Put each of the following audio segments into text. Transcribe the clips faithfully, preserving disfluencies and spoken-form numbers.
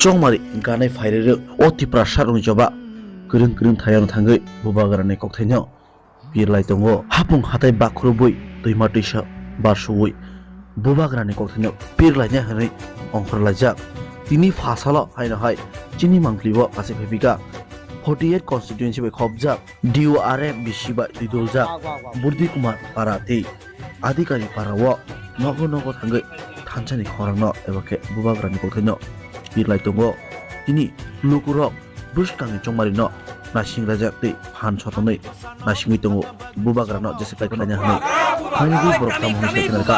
Chongmari ganai phairwi rw o Tiprasa rokni choba kwrwng kwrwng thayano thangwi Bubagrani kokthaino pirlai tongo. Hapung hatai bakhurubwi twima twisa barsuwi Bubagrani kokthaino pirlaina hwnwi ongkhorlaijak. Tini phasalo haino hai chini mangpili o kachi phaipika forty eight constituency bai khopjak D O R F B C bai twidoljak Burdi Kumar Para tei Adhikari Para o nogo nogo thangwi thansani khorangno eba khe Bubagrani kokthaino pirlai tongo. Tini lukurok bwskangni chongmarino naising rajak tei phan sotonwi naisingwi tongo. Bubagrano jesa kaitor laina hwnwi phainani borok tamo hwnwi sai kha.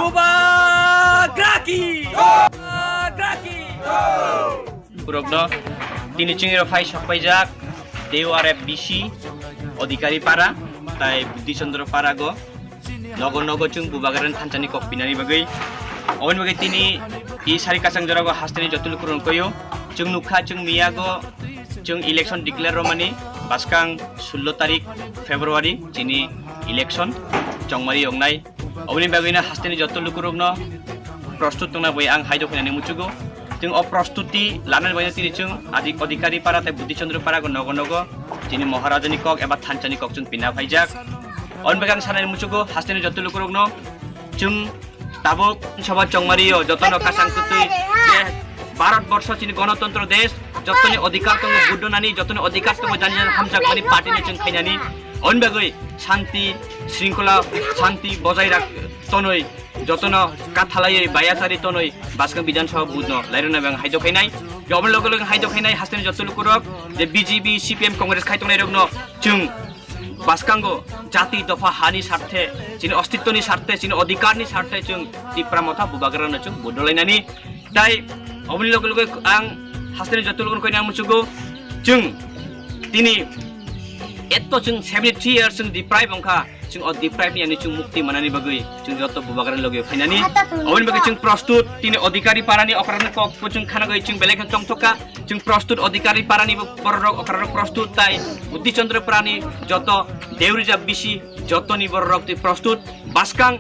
Bubagraki! Bubagraki! Borokno tini chwngno phai sokpaijak D O R F B C Adhikari Para tai Buddhi Chandra Para go. Nogo nogo chwng Bubagrani thansani kok pinani bagwi. Oboni bagwi tini i sari kasang jorao hasteni joto lukurok koyo. Chwng nukha chwng miyago chwng election declare romani bwskang sullo tarik February chini election chongmari yoknai. Oboni bagwino hasteni joto lukurokno prostut tongna bai ang haidok hinani muchugo. Chwng o prostuti lanani bagwi tini chwng Adi-, Adhikari Para tai Buddhi Chandra Para go nogo nogo chini Maharajani kok eba thansani kok chwng pina phaijak. Oboni bagwi ang sanani muchugo hasteni joto lukurokno chwng tabuk sabha chongmario jotono kasang kwtwi je Bharat borsho chini Ganatantro desh, jotoni adhikar tongo vote donani, jotoni adhikar tongo jani jani hamjakmani party ni chwng khainani. Oboni bagwi shanti, shringkhola, shanti bojai rak tonwi jotono kathalaiwi bayachari tonwi bwskang Bidhan Sabha vote no lairwna bang haidok khainai. Je oboni loge loge haidok khainai hasteni joto lukurok je B J P, C P M, Congress khai tongnai rokno chwng bwskango jati dopha hani sarthe, chini ostitwni sarthe, chini adhikarni sarthe chwng Tipra Motha Bubagrano chwng vote dolainani. Tai oboni loge loge ang hasteni joto lukurokno koina muchugo chwng tini etto chwng seventy three years chwng deprive wngkha, chwng o deprive ni ani chwng mukti manani bagwi chwng joto Bubagrani loge phainani. Oboni bagwi chwng prostut tini Adhikari Parani okrarokni kok bo chwng khanagwi chwng belai khe tongthokha. Chwng prostut Adhikari Parani bo bororok okrarok prostut tai Buddhi Chandra Parani joto Deurija bisi jotoni bororok twi prostut bwskang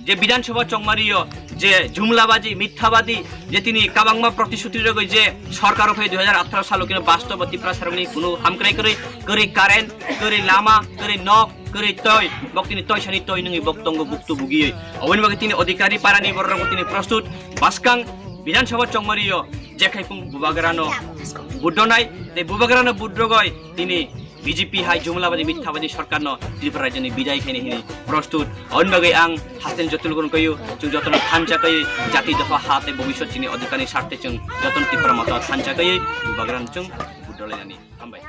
je Bidhan Sabha chongmario je jumlabaji, mithabadi, je tini kabangma protishuti rogwi je sorkar phai dui hajar atharo salo kino bastobo Tipra sarokni kunu hamkrai kwrwi, kwrwi current, kwrwi lama, kwrwi nok, kwrwi toi, bok tini toi sani toi nungwi bok tongo buktu bugiwi. Oboni bagwi tini Adhikari Parani bororok tini prostut bwskang Bidhan Sabha chongmario je khai phung Bubagrano vote donai, tei Bubagrano vote rogwi tini B J P hai jumlabadi mithabadi sorkarno Tripura rajyoni bidai khaini hini prostut. Oboni bagwi ang hasteni joto lukurokno koyo, chwng jotono thansa koyo, jati dopha ha tei bobiswt chini adhikarni sarthe chwng jotono Tipra Motha thansa koyo, Bubagrano chwng vote dolainani. Hambai.